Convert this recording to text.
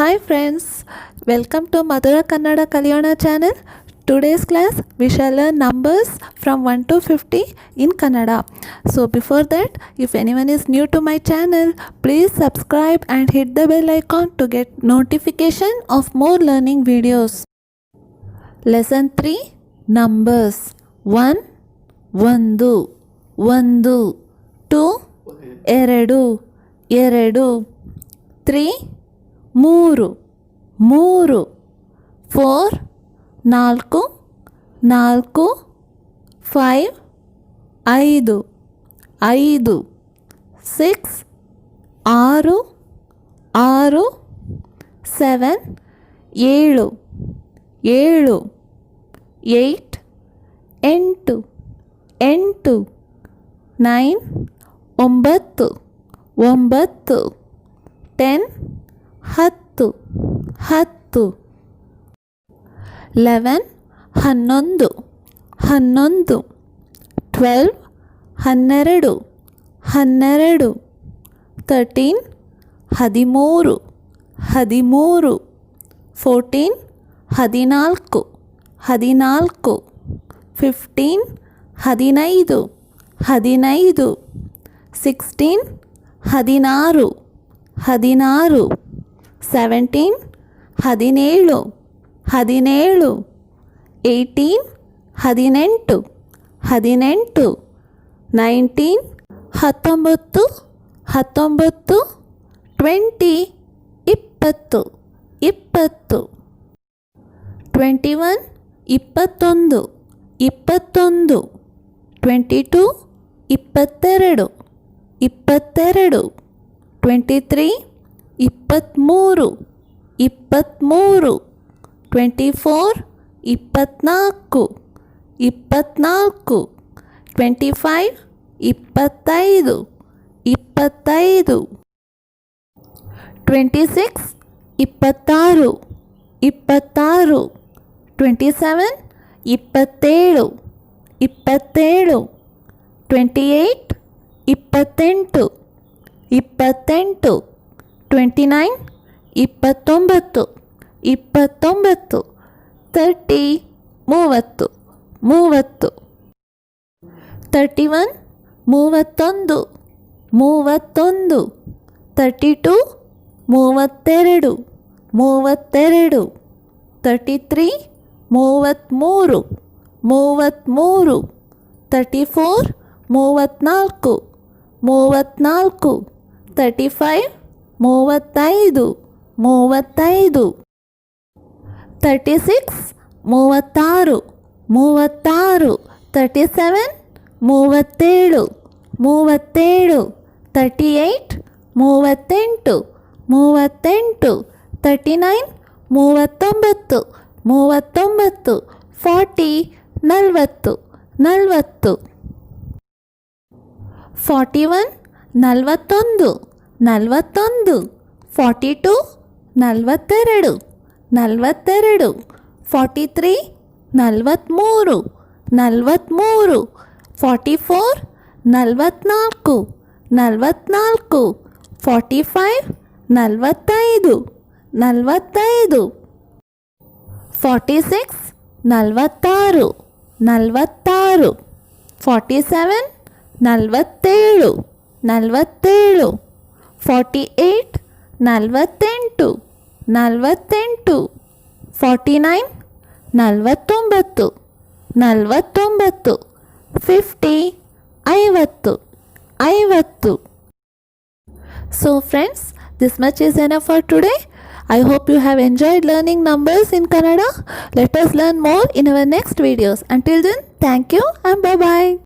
Hi friends, welcome to Madhura Kannada Kaliyona channel. Today's class we shall learn numbers from 1 to 50 in Kannada. So before that, if anyone is new to my channel, please subscribe and hit the bell icon to get notification of more learning videos. Lesson 3, Numbers. 1, ಒಂದು, ಒಂದು. 2, ಎರಡು, ಎರಡು. 3, ಮೂರು, ಮೂರು. 4, ನಾಲ್ಕು, ನಾಲ್ಕು. 5, ಐದು, ಐದು. 6, ಆರು, ಆರು. 7, ಏಳು, ಏಳು. 8, ಎಂಟು, ಎಂಟು. 9, ಒಂಬತ್ತು, ಒಂಬತ್ತು. 10, 10, 10. 11, 11, 11. 12, 12, 12. 13, 13, 13. 14, 14, 14. 15, 15, 15. 16, 16, 16. 17, 17, 17. 18, 18, 18. 19, 19, 19. 20, 20, 20. 21, 21, 21. 22, 22, 22. 23, 23, 23. 24, 24, 24. 25, 25, 25. 26, 26, 26. 27, 27, 27. 28, 28, 28. 29, 29, 29. 30, 30, 30. 31, 31, 31. 32, 32, 32. 33, 33, 33. 34, 34, 34. 35, 35, 35. 36, 36, 36. 37, 37, 37. 38, 38, 38. 39, 39, 39. 40, 40, 40. 41, 41, 41. 42, 42, 42. 43, 43, 43. 44, 44, 44. 45, 45, 45. 46, 46, 46. 47, 47, 47. 48, 48, 48. 49, 49, 49. 50, 50, 50. So friends, this much is enough for today. I hope you have enjoyed learning numbers in Kannada. Let us learn more in our next videos. Until then, thank you and bye bye.